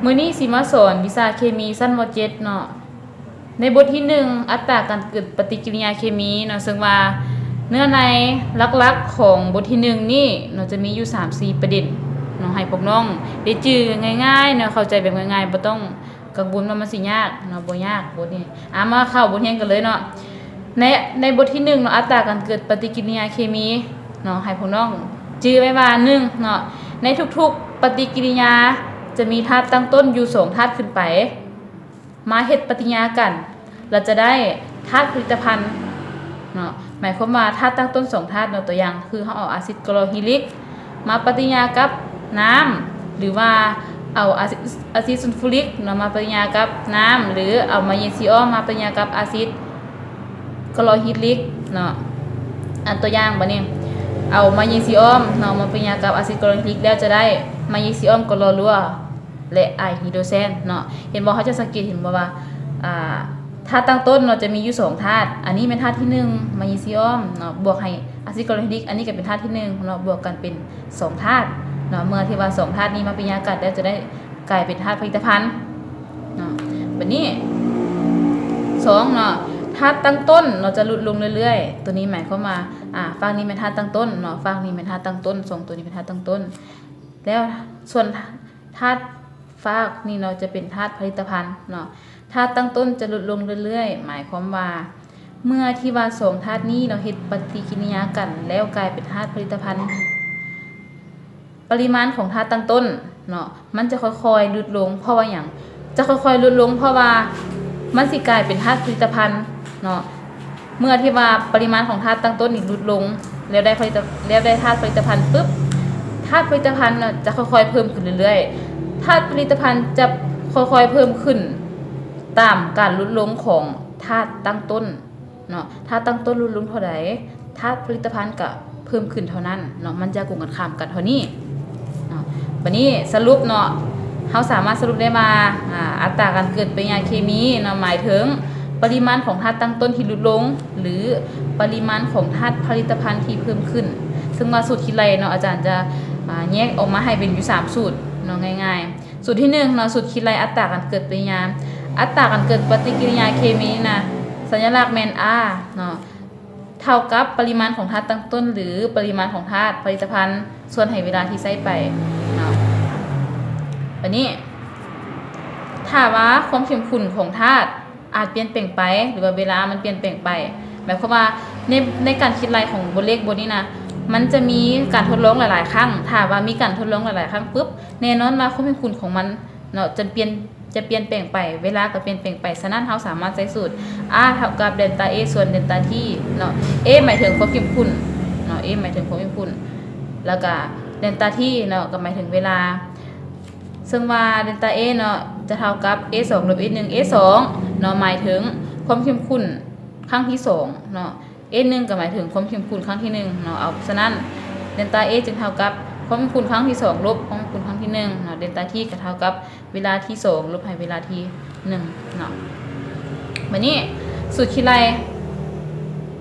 ມື້ນີ້ຊິມາສອນວິຊາເຄມີຊັ້ນ ມໍເຈັດ ເນາະ. ໃນບົດທີໜຶ່ງ ອັດຕາການເກີດປະຕິກິລິຍາເຄມີເນາະ, ເຊິ່ງວ່າເນື້ອໃນຫຼັກໆຂອງບົດທີໜຶ່ງນີ້ເນາະ ຈະມີຢູ່ສາມສີ່ປະເດັນເນາະ, ໃຫ້ພວກນ້ອງໄດ້ຈື່ງ່າຍໆເນາະ, ເຂົ້າໃຈແບບງ່າຍໆ, ບໍ່ຕ້ອງກັງວົນວ່າມັນຊິຍາກເນາະ, ບໍ່ຍາກບົດນີ້. ອາ ມາເຂົ້າບົດຮຽນກັນເລີຍເນາະ. ໃນ ໃນບົດທີໜຶ່ງເນາະ ອັດຕາການເກີດປະຕິກິລິຍາເຄມີເນາະ, ໃຫ້ພວກນ້ອງຈື່ໄວ້ວ່າ ໜຶ່ງເນາະ ໃນທຸກໆປະຕິກິລິຍາຈະມີທາດຕັ້ງຕົ້ນຢູ່ສອງທາດຂຶ້ນໄປ ມາເຮັດປະຕິກິລິຍາກັນ ແລ້ວຈະໄດ້ທາດຜະລິດຕະພັນເນາະ. ໝາຍຄວາມວ່າທາດຕັ້ງຕົ້ນສອງທາດເນາະ, ຕົວຢ່າງຄືເຮົາເອົາອາຊິດຄລໍຮິວຣິກມາປະຕິກິລິຍາກັບນ້ຳ ຫຼືວ່າເອົາອາຊິດ ອາຊິດຊູນຟູຣິກເນາະ ມາປະຕິກິລິຍາກັບນ້ຳ ຫຼືເອົາມາເນຊີອອມມາປະຕິກິລິຍາກັບອາຊິດຄລໍຮິວຣິກເນາະ. ອັນຕົວຢ່າງບາດນີ້ ເອົາມາເນຊີອອມເນາະ ມາປະຕິກິລິຍາກັບອາຊິດຄລໍຣິວຣິກ ແລ້ວຈະໄດ້ມາເນຊີອອມຄລໍຣັວ ແລະ ອາຍຮີໂດຣແຊນເນາະ. ເຫັນບໍ່? ເຮົາຈະສັງເກດເຫັນບໍ່ວ່າ ອ່າ ທາດຕັ້ງຕົ້ນເນາະ ຈະມີຢູ່ສອງທາດ. ອັນນີ້ແມ່ນທາດທີໜຶ່ງ ມາເນຊີອອມເນາະ ບວກໃຫ້ອາຊິດຄລໍຣິວຣິກ, ອັນນີ້ກໍເປັນທາດທີໜຶ່ງເນາະ ບວກກັນເປັນສອງທາດເນາະ. ເມື່ອທີ່ວ່າສອງທາດນີ້ມາປະຕິກິລິຍາກັນແລ້ວ ຈະໄດ້ກາຍເປັນທາດຜະລິດຕະພັນເນາະ. ບາດນີ້ ສອງເນາະ ທາດຕັ້ງຕົ້ນເນາະ ຈະຫຼຸດລົງເລື້ອຍໆ. ຕົວນີ້ໝາຍຄວາມວ່າ ອ່າ ຟາກນີ້ແມ່ນທາດຕັ້ງຕົ້ນເນາະ, ຟາກນີ້ແມ່ນທາດຕັ້ງຕົ້ນ, ສອງຕົວນີ້ແມ່ນທາດຕັ້ງຕົ້ນ. ແລ້ວສ່ວນທາດຟາກນີ້ເນາະ ຈະເປັນທາດຜະລິດຕະພັນເນາະ. ທາດຕັ້ງຕົ້ນຈະຫຼຸດລົງເລື້ອຍໆ ໝາຍຄວາມວ່າ ເມື່ອທີ່ວ່າສອງທາດນີ້ເນາະ ເຮັດປະຕິກິລິຍາກັນແລ້ວກາຍເປັນທາດຜະລິດຕະພັນ, ປະລິມານຂອງທາດຕັ້ງຕົ້ນເນາະ ມັນຈະຄ່ອຍໆຫຼຸດລົງ. ເພາະວ່າຫຍັງ? ຈະຄ່ອຍໆຫຼຸດລົງ ເພາະວ່າມັນຊິກາຍເປັນທາດຜະລິດຕະພັນເນາະ. ເມື່ອທີ່ວ່າປະລິມານຂອງທາດຕັ້ງຕົ້ນນີ້ຫຼຸດລົງ ແລ້ວໄດ້ຜະລິດຕະ ແລ້ວໄດ້ທາດຜະລິດຕະພັນປຶບ ທາດຜະລິດຕະພັນເນາະ ຈະຄ່ອຍໆເພີ່ມຂຶ້ນເລື້ອຍໆ. ທາດຜະລິດຕະພັນຈະຄ່ອຍໆເພີ່ມຂຶ້ນຕາມການຫຼຸດລົງຂອງທາດຕັ້ງຕົ້ນເນາະ. ທາດຕັ້ງຕົ້ນຫຼຸດລົງເທົ່າໃດ ທາດຜະລິດຕະພັນກະເພີ່ມຂຶ້ນເທົ່ານັ້ນເນາະ, ມັນຈະກົງກັນຂ້າມກັນເທົ່ານີ້ເນາະ. ບາດນີ້ສະຫຼຸບເນາະ ເຮົາສາມາດສະຫຼຸບໄດ້ວ່າ ອາ ອັດຕາການເກີດປະຕິກິລິຍາເຄມີເນາະ ໝາຍເຖິງປະລິມານຂອງທາດຕັ້ງຕົ້ນທີ່ຫຼຸດລົງ ຫຼື ປະລິມານຂອງທາດຜະລິດຕະພັນທີ່ເພີ່ມຂຶ້ນ. ເຊິ່ງວ່າສູດຄິດໄລ່ເນາະ ອາຈານຈະ ອາ ແຍກອອກມາໃຫ້ເປັນຢູ່ສາມສູດເນາະ ງ່າຍໆ. ສູດທີໜຶ່ງເນາະ ສູດຄິດໄລ່ອັດຕາການເກີດປະຕິກິລິຍາ. ອັດຕາການເກີດປະຕິກິລິຍາເຄມີນີ້ນະ ສັນຍະລັກແມ່ນ R ເນາະ ເທົ່າກັບປະລິມານຂອງທາດຕັ້ງຕົ້ນ ຫຼື ປະລິມານຂອງທາດຜະລິດຕະພັນ ສ່ວນໃຫ້ເວລາທີ່ໃຊ້ໄປເນາະ. ບາດນີ້ ຖ້າວ່າຄວາມເຂັ້ມຂຸ້ນຂອງທາດອາດປ່ຽນແປງໄປ ຫຼືວ່າເວລາມັນປ່ຽນແປງໄປ ໝາຍຄວາມວ່າໃນ ໃນການຄິດໄລ່ຂອງບົດເລກບົດນີ້ນະ ມັນຈະມີການທົດລອງຫຼາຍໆຄັ້ງ. ຖ້າວ່າມີການທົດລອງຫຼາຍໆຄັ້ງປຶບ ແນ່ນອນວ່າຄວາມເຂັ້ມຂຸ້ນຂອງມັນເນາະ ຈະປ່ຽນ ຈະປ່ຽນແປງໄປ, ເວລາກໍປ່ຽນແປງໄປ. ສະນັ້ນ ເຮົາສາມາດໃຊ້ສູດ R ເທົ່າກັບເດລຕາ A ສ່ວນເດລຕາ T ເນາະ. A ໝາຍເຖິງຄວາມເຂັ້ມຂຸ້ນເນາະ, A ໝາຍເຖິງຄວາມເຂັ້ມຂຸ້ນ ແລ້ວກະເດລຕາ T ເນາະ ກໍໝາຍເຖິງເວລາ. ເຊິ່ງວ່າເດລຕາ A ເນາະ ຈະເທົ່າກັບ A ສອງ ລົບ A ໜຶ່ງ A ສອງເນາະ ໝາຍເຖິງຄວາມເຂັ້ມຂຸ້ນຄັ້ງທີສອງເນາະ. A ໜຶ່ງກໍໝາຍເຖິງຄວາມເຂັ້ມຂຸ້ນຄັ້ງທີໜຶ່ງເນາະ. ເອົາ ສະນັ້ນ ເດລຕາ A ຈຶ່ງເທົ່າກັບຄວາມເຂັ້ມຂຸ້ນຄັ້ງທີສອງ ລົບຄວາມເຂັ້ມຂຸ້ນຄັ້ງທີໜຶ່ງເນາະ. ເດລຕາ T ກໍເທົ່າກັບເວລາທີສອງ ລົບໃຫ້ເວລາທີໜຶ່ງເນາະ. ບາດນີ້ ສູດຄິດໄລ່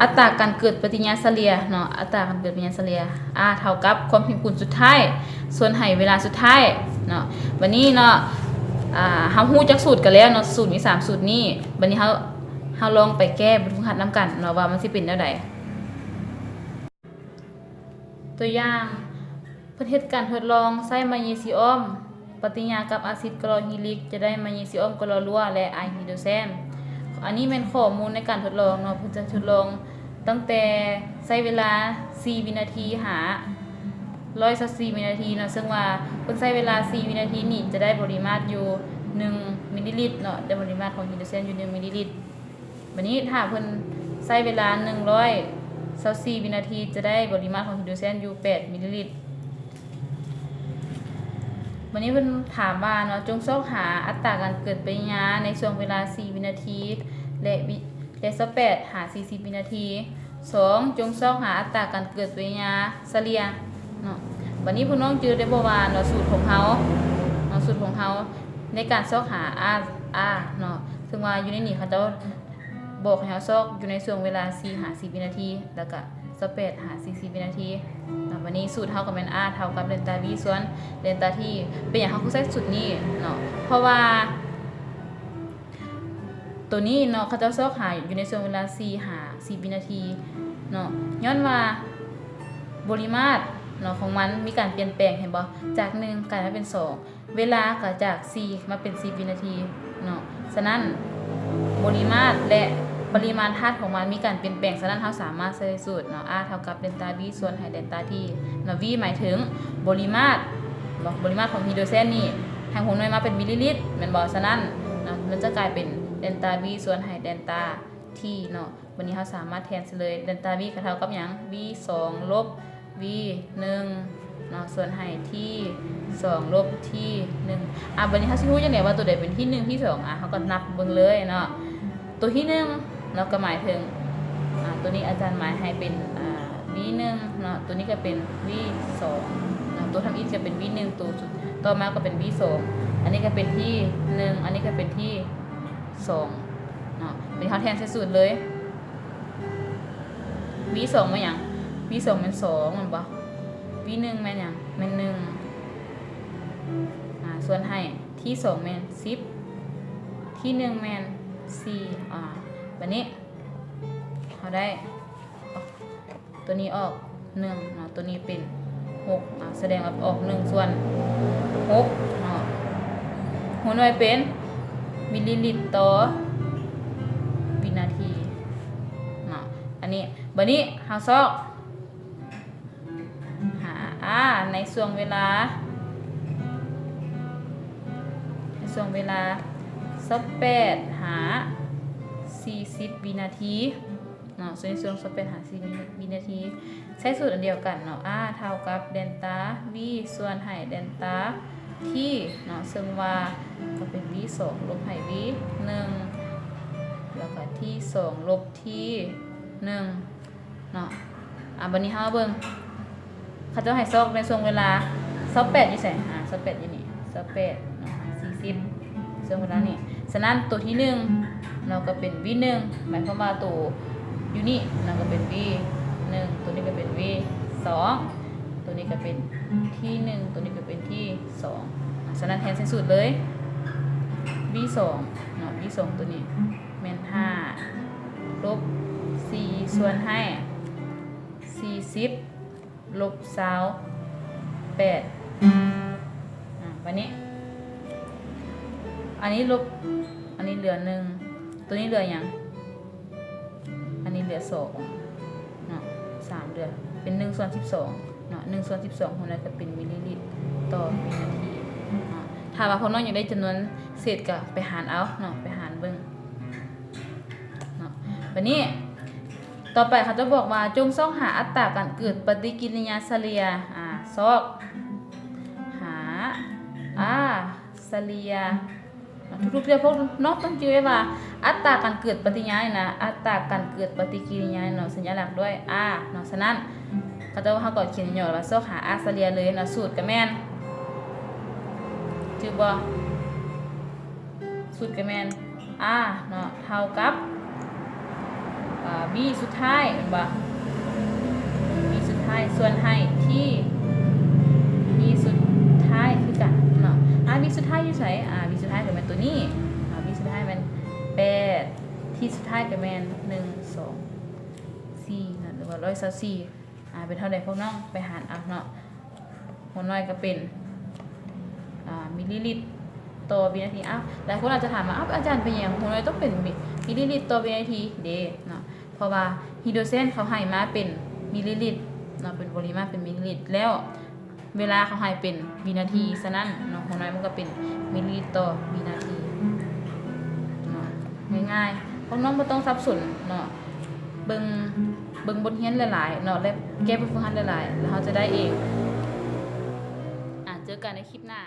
ອັດຕາການເກີດປະຕິກິລິຍາສະເລ່ຍເນາະ, ອັດຕາການເກີດປະຕິກິລິຍາສະເລ່ຍ R ເທົ່າກັບຄວາມເຂັ້ມຂຸ້ນສຸດທ້າຍ ສ່ວນໃຫ້ເວລາສຸດທ້າຍເນາະ. ບາດນີ້ເນາະ ອາ ເຮົາຮູ້ຈັກສູດກັນແລ້ວເນາະ, ສູດມີສາມສູດນີ້. ບາດນີ້ເຮົາ ເຮົາລອງໄປແກ້ບົດຝຶກຫັດນຳກັນເນາະ ວ່າມັນຊິເປັນແນວໃດ. ຕົວຢ່າງ ເພິ່ນເຮັດການທົດລອງໃຊ້ມາເນຊີອອມປະຕິກິລິຍາກັບອາຊິດຄລໍຮີລິກ ຈະໄດ້ມາເນຊີອອມຄລໍຣັວ ແລະ ອາຍຮີໂດຣແຊນ. ອັນນີ້ແມ່ນຂໍ້ມູນໃນການທົດລອງເນາະ, ເພິ່ນຈະທົດລອງຕັ້ງແຕ່ໃຊ້ເວລາສີ່ວິນາທີ ຫາຮ້ອຍຊາວສີ່ວິນາທີເນາະ, ເຊິ່ງວ່າເພິ່ນໃຊ້ເວລາສີ່ວິນາທີນີ້ ຈະໄດ້ປະລິມາດຢູ່ໜຶ່ງມິນລີລິດເນາະ, ໄດ້ປະລິມາດຂອງຮີໂດຣແຊນຢູ່ໜຶ່ງມິນລີລິດ. ບາດນີ້ຖ້າເພິ່ນໃຊ້ເວລາໜຶ່ງຮ້ອຍຊາວສີ່ວິນາທີ ຈະໄດ້ປະລິມາດຂອງຮີໂດຣແຊນຢູ່ແປດມິນລີລິດ. ບາດນີ້ເພິ່ນຖາມວ່າເນາະ, ຈົ່ງຊອກຫາອັດຕາການເກີດປະຕິກິລິຍາໃນຊ່ວງເວລາສີ່ວິນາທີ ແລະ ວິ ແລະ ຊາວແປດຫາສີ່ສິບວິນາທີ. ສອງ, ຈົ່ງຊອກຫາອັດຕາການເກີດປະຕິກິລິຍາສະເລ່ຍເນາະ. ບາດນີ້ພວກນ້ອງຈື່ໄດ້ບໍ່ວ່າເນາະ, ສູດຂອງເຮົາເນາະ, ສູດຂອງເຮົາໃນການຊອກຫາ R R ເນາະ, ເຊິ່ງວ່າຢູ່ໃນນີ້ເຂົາເຈົ້າ ບອກໃຫ້ເຮົາຊອກຢູ່ໃນຊ່ວງເວລາສີ່ຫາສິບວິນາທີ ແລ້ວກະ ຊາວແປດຫາສີ່ສິບວິນາທີເນາະ. ບາດນີ້ສູດເຮົາກໍແມ່ນ R ເທົ່າກັບເດນຕາ V ສ່ວນເດນຕາ T. ເປັນຫຍັງເຮົາຄືໃຊ້ສູດນີ້ເນາະ? ເພາະວ່າ ໂຕນີ້ເນາະ ເຂົາເຈົ້າຊອກຫາຢູ່ໃນຊ່ວງເວລາສີ່ຫາສິບວິນາທີເນາະ, ຍ້ອນວ່າບໍລິມາດເນາະ ຂອງມັນມີການປ່ຽນແປງ ເຫັນບໍ່? ຈາກໜຶ່ງກາຍມາເປັນສອງ, ເວລາກໍຈາກສີ່ມາເປັນສິບວິນາທີເນາະ. ສະນັ້ນ ບໍລິມາດ ແລະ ປະລິມານທາດຂອງມັນມີການປ່ຽນແປງ, ສະນັ້ນເຮົາສາມາດໃຊ້ສູດເນາະ R ເທົ່າກັບເດນຕາ V ສ່ວນໃຫ້ເດນຕາ T ເນາະ. V ໝາຍເຖິງບໍລິມາດເນາະ, ບໍລິມາດຂອງຮີໂດຣເຈນນີ້ ໃຫ້ຫົວໜ່ວຍມາເປັນມິລລີລິດ ແມ່ນບໍ່? ສະນັ້ນເນາະ ມັນຈະກາຍເປັນເດນຕາ V ສ່ວນໃຫ້ເດນຕາ T ເນາະ. ບາດນີ້ເຮົາສາມາດແທນໃສ່ເລີຍ ເດນຕາ V ກໍເທົ່າກັບຫຍັງ? V ສອງ ລົບ V ໜຶ່ງເນາະ ສ່ວນໃຫ້ T ສອງ ລົບ T ໜຶ່ງ. ອາ ບາດນີ້ເຮົາຊິຮູ້ຈັ່ງໃດວ່າໂຕໃດເປັນ T ໜຶ່ງ T ສອງ? ອາ ເຮົາກໍນັບເບິ່ງເລີຍເນາະ. ໂຕ T ໜຶ່ງເນາະ ກໍໝາຍເຖິງ ອາ ໂຕນີ້ອາຈານໝາຍໃຫ້ເປັນ ອາ V ໜຶ່ງເນາະ, ໂຕນີ້ກໍເປັນ V ສອງເນາະ, ໂຕທຳອິດກໍເປັນ V ໜຶ່ງ, ໂຕສຸດຕໍ່ມາກໍເປັນ V ສອງ, ອັນນີ້ກໍເປັນ T ໜຶ່ງ, ອັນນີ້ກໍເປັນ T ສອງເນາະ. ບາດນີ້ເຮົາແທນໃສ່ສູດເລີຍ. V ສອງແມ່ນຫຍັງ? V ສອງແມ່ນສອງ ແມ່ນບໍ່? V ໜຶ່ງແມ່ນຫຍັງ? ແມ່ນໜຶ່ງ ອາ ສ່ວນໃຫ້ T ສອງແມ່ນສິບ T ໜຶ່ງແມ່ນສີ່. ອາ ບາດນີ້ເຮົາໄດ້ ຕົວນີ້ອອກໜຶ່ງເນາະ, ຕົວນີ້ເປັນຫົກເນາະ, ສະແດງວ່າອອກໜຶ່ງສ່ວນຫົກເນາະ. ຫົວໜ່ວຍເປັນມິລລີລິດຕໍ່ວິນາທີເນາະ. ອັນນີ້ ບາດນີ້ເຮົາຊອກຫາ R ໃນຊ່ວງເວລາ ໃນຊ່ວງເວລາຊາວແປດຫາສີ່ສິບວິນາທີ ເນາະ, ໃນຊ່ວງຊາວແປດຫາສີ່ສິບວິນາທີ ໃຊ້ສູດອັນດຽວກັນເນາະ, R ເທົ່າກັບເດນຕາ V ສ່ວນໃຫ້ເດນຕາ T ເນາະ, ເຊິ່ງວ່າກໍເປັນ V ສອງ ລົບໃຫ້ V ໜຶ່ງ ແລ້ວກໍ T ສອງ ລົບ T ໜຶ່ງເນາະ. ອາ ບາດນີ້ເຮົາມາເບິ່ງ ເຂົາເຈົ້າໃຫ້ຊອກໃນຊ່ວງເວລາຊາວແປດຢູ່ໃສ? ອາ ຊາວແປດຢູ່ນີ້ ຊາວແປດເນາະ ສີ່ສິບ ຊ່ວງເວລານີ້. ສະນັ້ນໂຕທີໜຶ່ງເນາະ ກໍເປັນ V ໜຶ່ງ ໝາຍຄວາມວ່າໂຕຢູ່ນີ້ເນາະ ກໍເປັນ V ໜຶ່ງ ໂຕນີ້ກໍເປັນ V ສອງ ໂຕນີ້ກໍເປັນ T ໜຶ່ງ ໂຕນີ້ກໍເປັນ T ສອງ. ສະນັ້ນແທນໃສ່ສູດເລີຍ V ສອງເນາະ V ສອງ ໂຕນີ້ແມ່ນຫ້າ ລົບສີ່ ສ່ວນໃຫ້ສີ່ສິບ ລົບຊາວແປດ. ອາ ບາດນີ້ ອັນນີ້ລົບ ອັນນີ້ເຫຼືອໜຶ່ງ ໂຕນີ້ເຫຼືອຫຍັງ? ອັນນີ້ເຫຼືອສອງເນາະ ສາມເຫຼືອ ເປັນໜຶ່ງສ່ວນສິບສອງເນາະ ໜຶ່ງສ່ວນສິບສອງ ຫົວໜ່ວຍກໍເປັນມິລລີລິດຕໍ່ວິນາທີເນາະ. ຖ້າວ່າພວກນ້ອງຢາກໄດ້ຈຳນວນເສດກໍໄປຫານເອົາເນາະ ໄປຫານເບິ່ງເນາະ. ບາດນີ້ ຕໍ່ໄປເຂົາຈະບອກວ່າ ຈົ່ງຊອກຫາອັດຕາການເກີດປະຕິກິລິຍາສະເລ່ຍ ອາ ຊອກຫາ R ສະເລ່ຍ. ທຸກໆເທື່ອພວກນ້ອງຕ້ອງຈື່ໄວ້ວ່າ ອັດຕາການເກີດປະຕິກິລິຍານີ້ນະ ອັດຕາການເກີດປະຕິກິລິຍານີ້ເນາະ ສັນຍາລັກດ້ວຍ R ເນາະ. ສະນັ້ນ ເຂົາເຈົ້າ ເຮົາກໍຂຽນຫຍໍ້ໆວ່າ ຊອກຫາ R ສະເລ່ຍເລີຍເນາະ. ສູດກໍແມ່ນ ຈື່ບໍ່? ສູດກໍແມ່ນ R ເນາະ ເທົ່າກັບ ອາ V ສຸດທ້າຍ ແມ່ນບໍ່? V ສຸດທ້າຍ ສ່ວນໃຫ້ T T ສຸດທ້າຍຄືກັນເນາະ. ອາ V ສຸດທ້າຍຢູ່ໃສ? ອາ V ສຸດທ້າຍກໍແມ່ນຕົວນີ້ເນາະ V ສຸດທ້າຍແມ່ນແປດ T ສຸດທ້າຍກໍແມ່ນໜຶ່ງ ສອງ ສີ່ເນາະ ຫຼືວ່າຮ້ອຍຊາວສີ່. ອາ ເປັນເທົ່າໃດພວກນ້ອງໄປຫານເອົາເນາະ. ຫົວໜ່ວຍກໍເປັນ ອາ ມິລລີລິດຕໍ່ວິນາທີ. ອ້າວ ຫຼາຍຄົນອາດຈະຖາມວ່າ ອ້າວ ອາຈານ ເປັນຫຍັງຫົວໜ່ວຍຕ້ອງເປັນມິລລີລິດຕໍ່ວິນາທີເດເນາະ? ເພາະວ່າຮີໂດຣເຈນເຂົາໃຫ້ມາເປັນມິລລີລິດເນາະ ເປັນປະລິມານເປັນມິລລີລິດ ແລ້ວເວລາເຂົາໃຫ້ເປັນວິນາທີ. ສະນັ້ນເນາະ ຫົວໜ່ວຍມັນກໍເປັນມິລລີລິດຕໍ່ວິນາທີເນາະ. ງ່າຍໆ ພວກນ້ອງບໍ່ຕ້ອງສັບສົນເນາະ. ເບິ່ງ ເບິ່ງບົດຮຽນຫຼາຍໆເນາະ ແລະ ແກ້ບົດຝຶກຫັດຫຼາຍໆ ແລ້ວເຮົາຈະໄດ້ເອງ. ອາ ເຈີກັນໃນຄລິບໜ້າ.